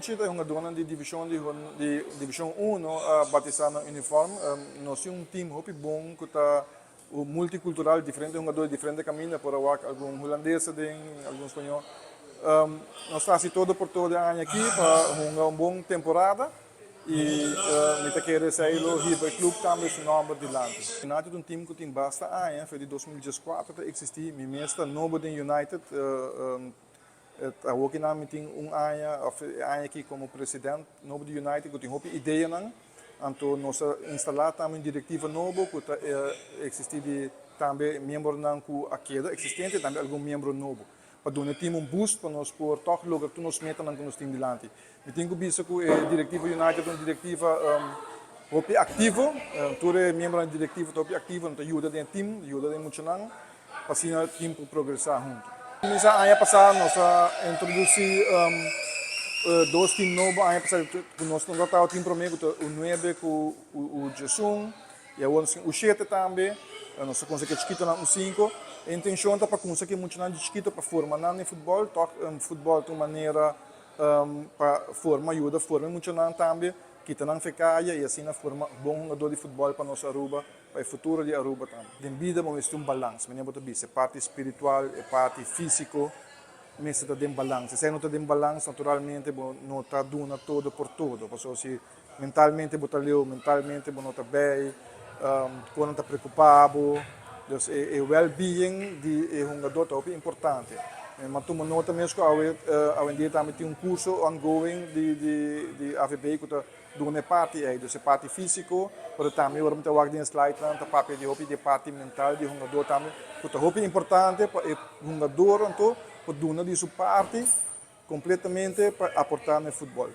Anochi ta e hungadónan di divishon di di divishon uno a batisá nan uniform. Nos tin un team hopi bon ku ta multikultural, diferente hungadó di diferente kaminda, por a wak algun hulandes aden, algun spañó. Nos ta hasi todo por todo e aña aki pa hunga un bon temporada i mi ta kere esei lo hiba e club tambe su nòmber dilanti. United ta un team ku tin basta aña, for di 2014 ta eksistí. Mi mes ta nobo den United. Awor ki nan mi tin un aña of e aña aki komo president nobo di United ku tin hopi ideanan, anto nos a instalá tambe un direktiva nobo ku ta eksistí di tambe miembronan ku a keda eksistente i tambe algun miembro nobo pa duna e tim un boost pa nos por tòg logra tur nos metanan ku nos tin dilanti. Mi tin ku bisa ku e direktiva United ta un direktiva hopi aktivo, tur e miembronan di direktiva ta hopi aktivo, nan ta yuda den e tim, yuda den e muchanan. Pa asina tin por progresá huntu. Kuminsá aña pasá nos a introdusí dos tim nobo aña pasá ku nos no tabata tin promé ku ta U nuebe ku U diesun i awor nos tin U shete tambe. Nos a kuminsá ku e chikitonan U sinku. E intenshon ta pa kuminsá ku e muchanan di chikito pa forma nan den futbòl. Tòg futbòl ta un manera pa forma yuda forma e muchanan tambe, kita nan fe kaya i asina forma bon hungadó di futbòl pa nos Aruba. Pa e futuro di Aruba tambe. Den bida bo mester un balans, manera bo ta bisa, e parti spiritual, e parti fisico mester ta den balans. Si esei no ta den balans, naturalmente bo no ta duna todo por todo, pasobra si mentalmente bo ta leu, mentalmente bo no ta bij, konan ta preocupa bo. Dus e well-being di e hungador ta hopi importante. Mi a tuma nota mes cu awe, awendia tambe tin un curso ongoing di AVB cu ta Duna e parti ei, dus e parti físiko, pero tambe ora mi ta wak den e slidenan ta papia di hopi di e parti mental di e hungador tambe, ku ta hopi importante pa e hungador anto por duna di su parti kompletamente pa aportá na e futbòl.